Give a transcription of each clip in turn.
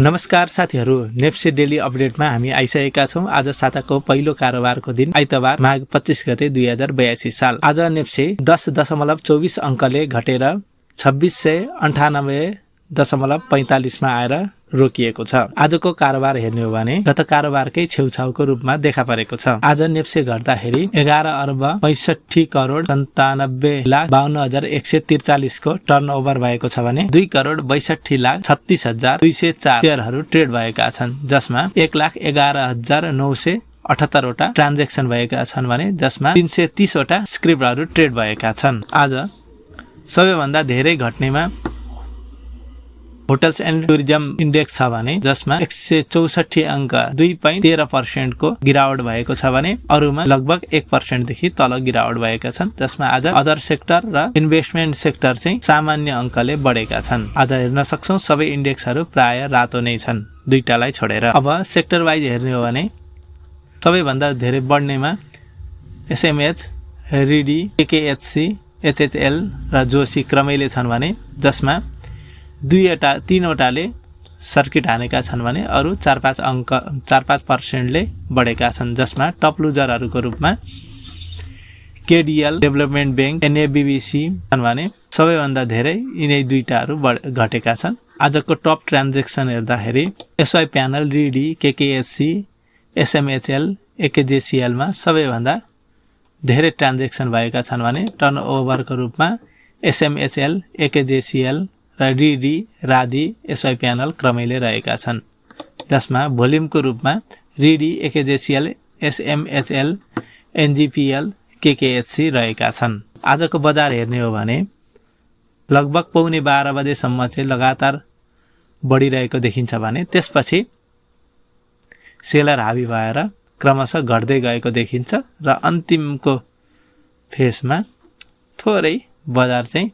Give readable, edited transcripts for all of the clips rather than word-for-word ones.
नमस्कार साथीहरू, नेप्से डेली अपडेटमा हामी आइसकेका छौं। आज साताको पहिलो कारोबारको दिन आइतबार माघ 25 गते 2082 साल। आज नेप्से 10.24 अङ्कले घटेर 2698.45 मा आएर रोकिएको छ। आजको कारोबार हेर्ने हो भने गत कारोबारकै छेउछाउको रूपमा देखा परेको छ। आज नेप्से घट्दाखेरि 11,65,97,52,143 को टर्नओभर भएको छ भने 2,62,36,36,204 शेयरहरू ट्रेड भएका छन्, जसमा 1,11,978 वटा ट्रान्जेक्सन भएका छन् भने जसमा 330 वटा स्क्रिप्टहरू ट्रेड भएका छन्। आज सबैभन्दा धेरै घट्नेमा होटल्स एन्ड टुरिज्म इन्डेक्स छ भने जसमा 164 अङ्क 2.13% को गिरावट भएको छ भने अरूमा लगभग 1% देखि तल गिरावट भएका छन्, जसमा आज अदर सेक्टर र इन्भेस्टमेन्ट सेक्टर चाहिँ सामान्य अङ्कले बढेका छन्। आज हेर्न सक्छौं सबै इन्डेक्सहरू प्राय रातो नै छन्, दुईटालाई छोडेर। अब सेक्टर वाइज हेर्ने हो भने सबैभन्दा धेरै बढ्नेमा एसएमएच, रिडी, केकेएचसी, एचएचएल र जोशी क्रमैले छन् भने जसमा 3वटाले सर्किट हानेका छन् भने अरू 4-5% ले बढेका छन्, जसमा टप लुजरहरूको रूपमा केडीएल, डेभलपमेन्ट बैंक, एनएबीबीसी छन् भने सबैभन्दा धेरै यिनै दुईटाहरू घटेका छन्। आजको टप ट्रान्जेक्सन हेर्दाखेरि एसवाई प्यानल, रिडी, केकेएचसी, एसएमएचएल, एकेजेसीएल मा सबैभन्दा धेरै ट्रान्जेक्सन भएका छन् भने टर्नओभरको रूपमा एसएमएचएल, एकेजेसीएल र रिडी, राधी, एसवाई प्यानल क्रमैले रहेका छन्, जसमा भोल्युमको रूपमा रिडी, एकेजेसीएल, एसएमएचएल, एनजीपीएल, केकेएचसी रहेका छन्। आजको बजार हेर्ने हो भने लगभग 11:15 बजेसम्म चाहिँ लगातार बढिरहेको देखिन्छ भने त्यसपछि सेलर हावी भएर क्रमशः घट्दै गएको देखिन्छ र अन्तिमको फेसमा थोरै बजार चाहिँ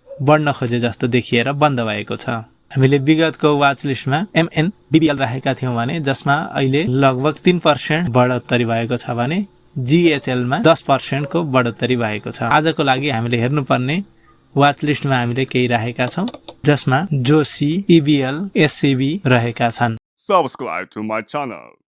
बढ्न खोजे जस्तो देखिएर बन्द भएको छ। हामीले विगतको वाच लिस्टमा एमएनबीबीएल राखेका थियौं भने जसमा अहिले लगभग 3% बढोत्तरी भएको छ भने जीएचएल मा 10% को बढोत्तरी भएको छ। आजको लागि हामीले हेर्नुपर्ने वाच लिस्टमा हामीले केही राखेका छौं, जसमा जोशी, ईबीएल, एससीबी रहेका छन्। Subscribe to my channel.